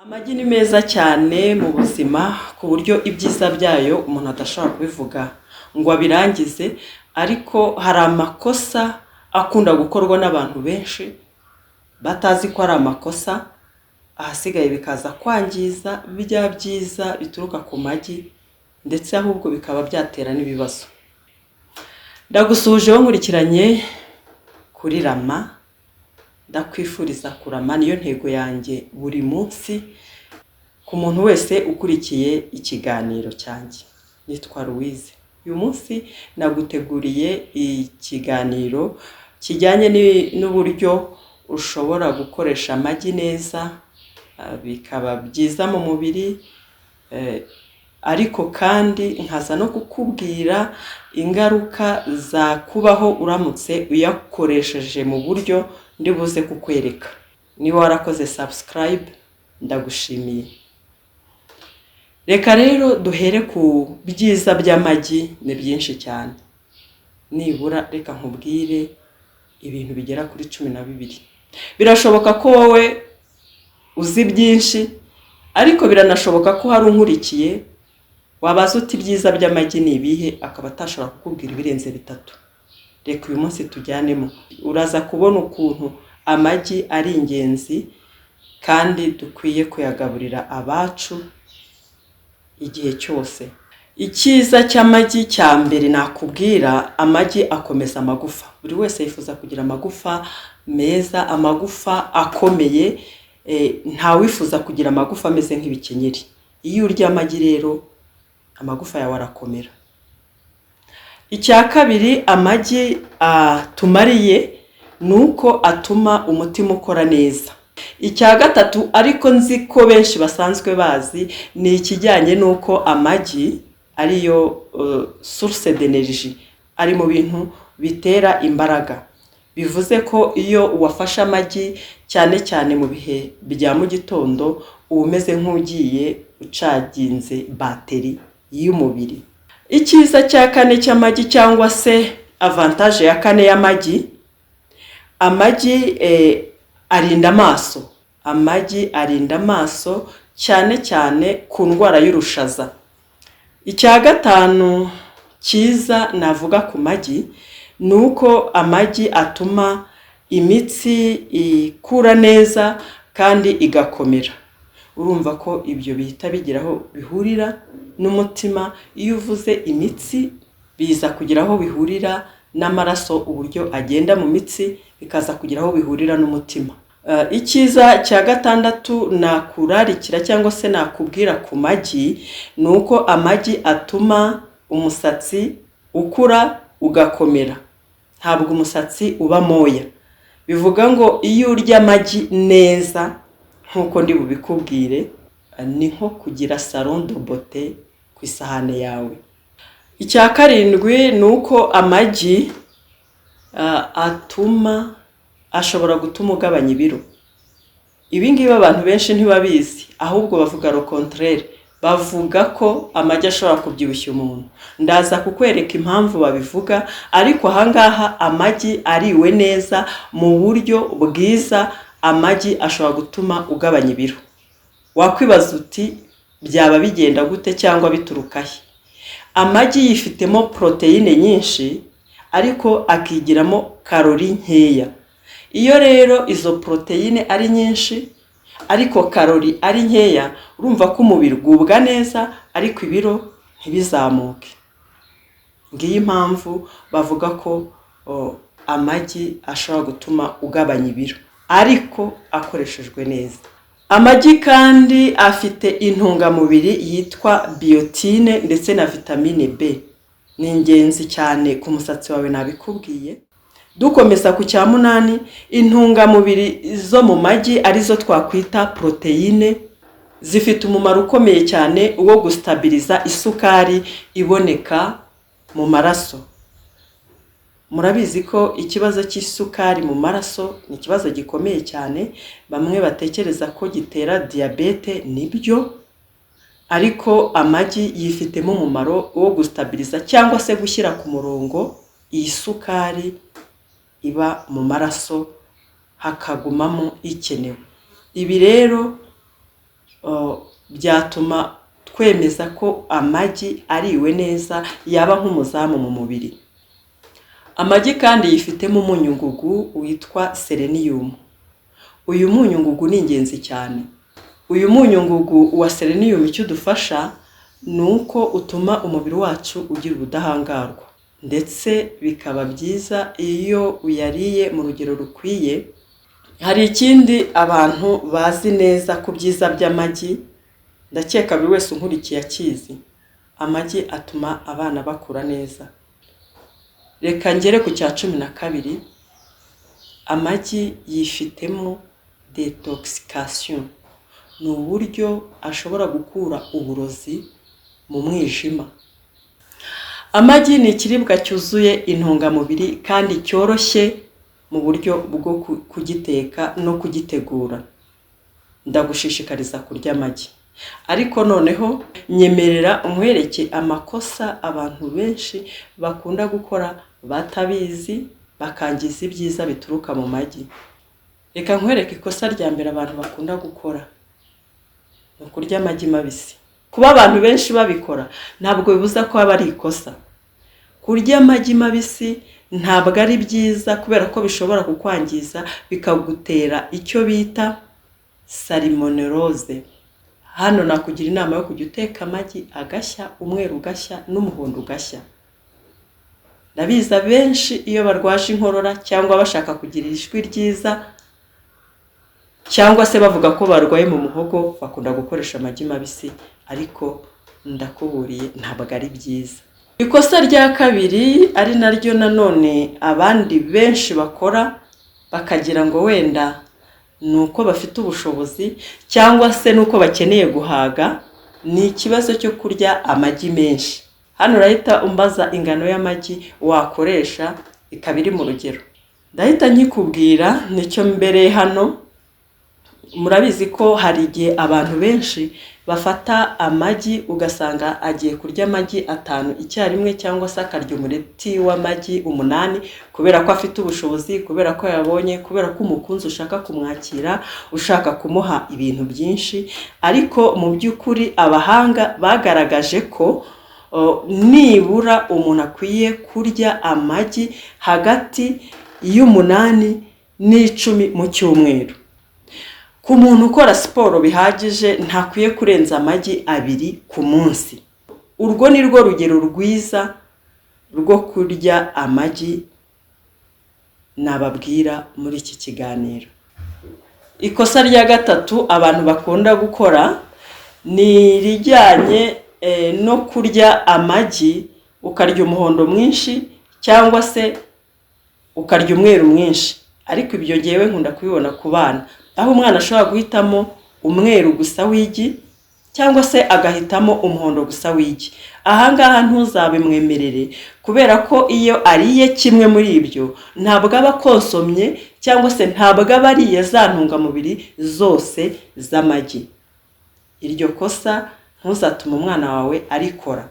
Amagi ni meza cyane mu buzima, ku buryo ibyiza byayo umuntu adashobora kubivuga ngo abirangize, ariko hari amakosa akunda gukorwa n'abantu benshi batazi ko ari amakosa, ahasigaye bikaza kwangiza bya byiza bituruka ku magi, ndetse ahubwo bikaba byatera n'ibibazo. Ndagusuhuje wowe nkurikiranye kuri Rama, ndakwifuriza kurama, niyo ntego yanjye buri munsi ku muntu wese ukurikiye ikiganiro cyanjye. Nitwa Louise. Uyu munsi naguteguriye ikiganiro kijyanye n'uburyo ushobora gukoresha amagi neza, bikaba byiza mu mubiri, ariko kandi nkaza no kukubwira ingaruka zakubaho uramutse uyakoresheje mu buryo ndi buze kukwereka. Niba warakoze subscribe, ndagushimiye. Reka rero duhere ku byiza by'amagi, ni byinshi cyane. Nibura reka nkubwire ibintu bigera kuri 12. Birashoboka ko wowe uzi byinshi, ariko biranashoboka ko hari unkurikiye wabaza uti ibyiza by'amagi ni ibihe, akaba atashobora kukubwira ibirenze bitatu. Reka uyu munsi tujyanemo, uraza kubona ukuntu amagi ari ingenzi kandi dukwiye kuyagaburira abacu igihe cyose. Icyiza cy'amagi cya mbere nakubwira, amagi akomeza amagufa. Buri wese yifuza kugira amagufa meza, amagufa akomeye, ntawifuza kugira amagufa ameze nk'ibikenyeri. Iyo urya amagi rero, amagufa yawe arakomera. Icya kabiri amagi atumariye ni uko atuma umutima ukora neza. Icya gatatu, ariko nzi ko benshi basanzwe bazi, ni ikijyanye n'uko amagi ariyo source d'énergie, ari mu bintu bitera imbaraga. Bivuze ko iyo wafashe amagi, cyane cyane mu bihe bya mu gitondo, uba umeze nk'ugiye ucaginze bateri y'umubiri. Icyiza cya kane cy'amagi, cyangwa se avantage ya kane y'amagi, amagi arinda amaso. Amagi arinda amaso cyane cyane ku ndwara y'urushaza. Icya gatanu cyiza navuga ku magi ni uko amagi atuma imitsi ikura neza kandi igakomera. Urumva ko ibyo bihita bigira aho bihurira n'umutima. Iyo uvuze imitsi, biza kugira aho bihurira n'amaraso, uburyo agenda mu mitsi, bikaza kugira aho bihurira n'umutima. Icyiza cya gatandatu nakurarikira cyangwa se nakubwira ku magi ni uko amagi atuma umusatsi ukura ugakomera, ntabwo umusatsi uba moya. Bivuga ngo iyo urya amagi neza nk'uko ndi bubikubwire, ni nko kugira salon de beauté ku isahane yawe. Icya karindwi ni uko amagi atuma, ashobora gutuma ugabanya ibiro. Ibi ngibi abantu benshi ntibabizi, ahubwo bavuga le contraire, bavuga ko amagi ashobora kubyibushya umuntu. Ndaza kukwereka impamvu babivuga, ariko ahangaha amagi ariwe neza mu buryo bwiza, amagi ashobora gutuma ugabanya ibiro. Wakwibaza uti byaba bigenda gute cyangwa bituruka he? Amagi yifitemo poroteyine nyinshi, ariko akigiramo karori nkeya. Iyo rero izo poroteyine ari nyinshi ariko karori ari nkeya, urumva ko umubiri ugubwa neza ariko ibiro ntibizamuke. Ngiyi impamvu bavuga ko amagi ashobora gutuma ugabanya ibiro, ariko akoreshejwe neza. Amagi kandi afite intungamubiri yitwa biotin ndetse na vitamine B, ni ingenzi cyane ku musatsi wawe, nabikubwiye. Dukomeza ku cya munani, intungamubiri zo mu magi, arizo twakwita poroteyine, zifite umumaro ukomeye cyane wo gustabiriza isukari iboneka mu maraso. Murabizi ko ikibazo cy'isukari mu maraso ni ikibazo gikomeye cyane, bamwe batekereza ko gitera diyabete. Nibyo, ariko amagi yifitemo umumaro wo gustabiriza cyangwa se gushyira ku murongo iyi sukari iba mu maraso, hakagumamo ikenewe. Ibi rero byatuma twemeza ko amagi ariwe neza yaba nk'umuzamu mu mubiri. Amagi kandi yifitemo umunyungugu witwa seleniyumu. Uyu munyungugu ni ingenzi cyane. Uyu munyungugu wa seleniyumu icyo udufasha ni uko utuma umubiri wacu ugira ubudahangarwa, ndetse bikaba byiza iyo uyariye mu rugero rukwiye. Hari ikindi abantu bazi neza ku byiza by'amagi, ndakeka buri wese unkurikiye akizi. Amagi atuma abana bakura neza. Reka ngere ku cya 12, amagi yifitemo detoxication. Ni uburyo ashobora gukura uburozi mu mwijima. Amagi ni ikiribwa cyuzuye intungamubiri kandi cyoroshye mu buryo bwo kugiteka no kugitegura. Ndagushishikariza kurya amagi. Ariko noneho nyemerera nkwereke amakosa abantu benshi bakunda gukora batabizi, bakangiza ibyiza bituruka mu magi. Reka nkwereke ikosa rya mbere abantu bakunda gukora, ni ukurya amagi mabisi. Kuba abantu benshi babikora ntabwo bibuza ko aba ari ikosa. Kurya amagi mabisi ntabwo ari byiza kubera ko bishobora kukwangiza, bikagutera icyo bita salmonellose. Hano nakugira inama yo kujya uteka amagi agashya, umweru ugashya n'umuhondo ugashya. Ndabizi abenshi iyo barwaje inkorora cyangwa bashaka kugira ijwi ryiza cyangwa se bavuga ko barwaye mu muhogo, bakunda gukoresha amagi mabisi, ariko ndakuburiye ntabwo ari byiza. Ikosa rya kabiri ari naryo nanone abandi benshi bakora bakagira ngo wenda ni uko bafite ubushobozi cyangwa se ni uko bakeneye guhaga, ni ikibazo cyo kurya amagi menshi. Hano urahita umbaza ingano y'amagi wakoresha ikaba iri mu rugero. Ndahita nkikubwira nicyo mbere hano. Murabizi ko hari igihe abantu benshi bafata amagi ugasanga agiye kurya amagi 5 icyarimwe cyangwa se akarya umureti w'amagi 8 kubera ko afite ubushobozi, kubera ko yabonye, kubera ko umukunzi ushaka kumwakira, ushaka kumuha ibintu byinshi. Ariko mu by'ukuri abahanga bagaragaje ko nibura umuntu akwiye kurya amagi hagati y'8 n'10 mu cyumweru. Ku muntu ukora siporo bihagije ntakwiye kurenza amagi 2 ku munsi. Urwo ni rwo rugero rwiza rwo kurya amagi nababwira muri iki kiganiro. Ikosa rya gatatu abantu bakunda gukora ni irijyanye no kurya amagi ukarya umuhondo mwinshi cyangwa se ukarya umweru mwinshi. Ariko ibyo ngewe nkunda kubibona ku bana, aho umwana ashobora guhitamo umweru gusa w'igi cyangwa se agahitamo umuhondo gusa w'igi. Aha ngaha ntuzabimwemerere kubera ko iyo ariye kimwe muri ibyo ntabwo aba akonsomye cyangwa se ntabwo aba ariye za ntungamubiri zose z'amagi. Iryo kosa ntuzatume umwana wawe arikora.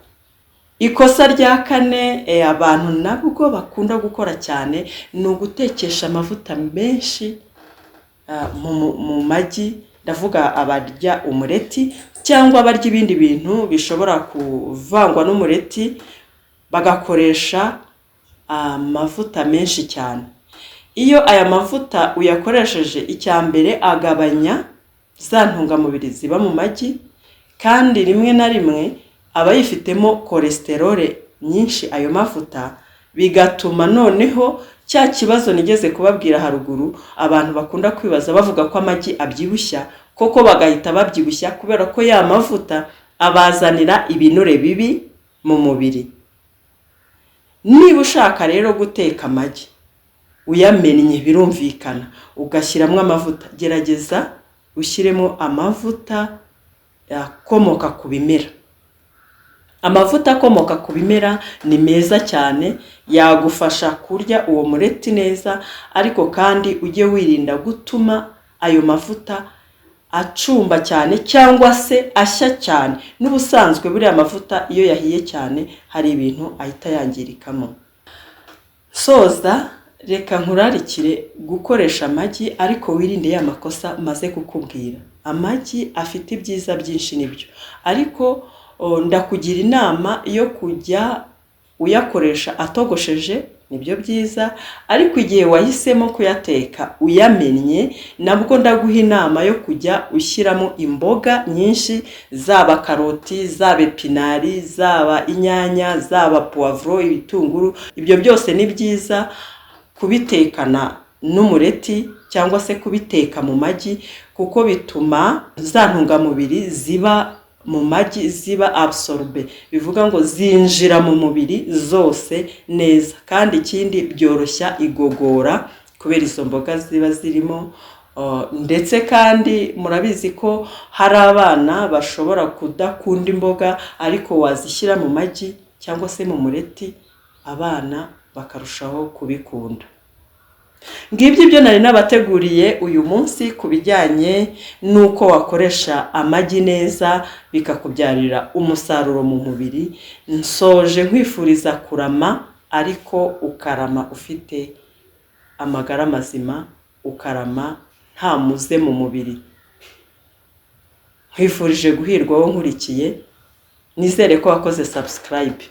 Ikosa rya kane abantu nabwo bakunda gukora cyane ni ugutekesha amavuta menshi mu magi. Ndavuga abarya umureti cyangwa abarya ibindi bintu bishobora kuvangwa n'umureti bagakoresha amavuta menshi cyane. Iyo aya mavuta uyakoresheje, icya mbere agabanya za ntungamubiri ziba mu magi, kandi rimwe na rimwe aba yifitemo cholesterol nyinshi ayo mavuta, bigatuma noneho cya kibazo nigeze kubabwira haruguru abantu bakunda kwibaza bavuga ko amagi abyibushya, koko bagahita babyibushya kubera ko ya mavuta abazanira ibinure bibi mu mubiri. Niba ushaka rero guteka amagi uyamennye birumvikana ugashyiramo amavuta, gerageza ushyiremo amavuta akomoka ku bimera. Amavuta akomoka ku bimera ni meza cyane, yagufasha kurya uwo mureti neza, ariko kandi ujye wirinda gutuma ayo mavuta acumba cyane cyangwa se ashya cyane. N'ubusanzwe buriya mavuta iyo yahiye cyane hari ibintu ahita yangirikamo. Soza, reka nkurarikire gukoresha amagi, ariko wirinde ya makosa maze kukubwira. Amagi afite ibyiza byinshi nibyo, ariko ndakugira inama yo kujya uyakoresha atogosheje, nibyo byiza, ariko igihe wahisemo kuyateka uyamennye, nabwo ndaguha inama yo kujya ushyiramo imboga nyinshi, zaba karoti, zaba epinari, zaba inyanya, zaba puwavuro, ibitunguru. Ibyo byose ni byiza kubitekana n'umureti cyangwa se kubiteka mu magi, kuko bituma za ntungamubiri ziba mu magi ziba absorbé, bivuga ngo zinjira mu mubiri zose neza. Kandi ikindi, byoroshya igogora kubera izo mboga ziba zirimo. Ndetse kandi murabizi ko hari abana bashobora kudakunda imboga, ariko wazishyira mu magi cyangwa se mu mureti, abana bakarushaho kubikunda. Ngibyo ibyo nari nabateguriye uyu munsi ku bijyanye n'uko wakoresha amagi neza bikakubyarira umusaruro mu mubiri. Nsoje nkwifuriza kurama, ariko ukarama ufite amagara mazima, ukarama nta muze mu mubiri. Nkwifurije guhirwa wowe nkurikiye. Nizere ko wakoze subscribe.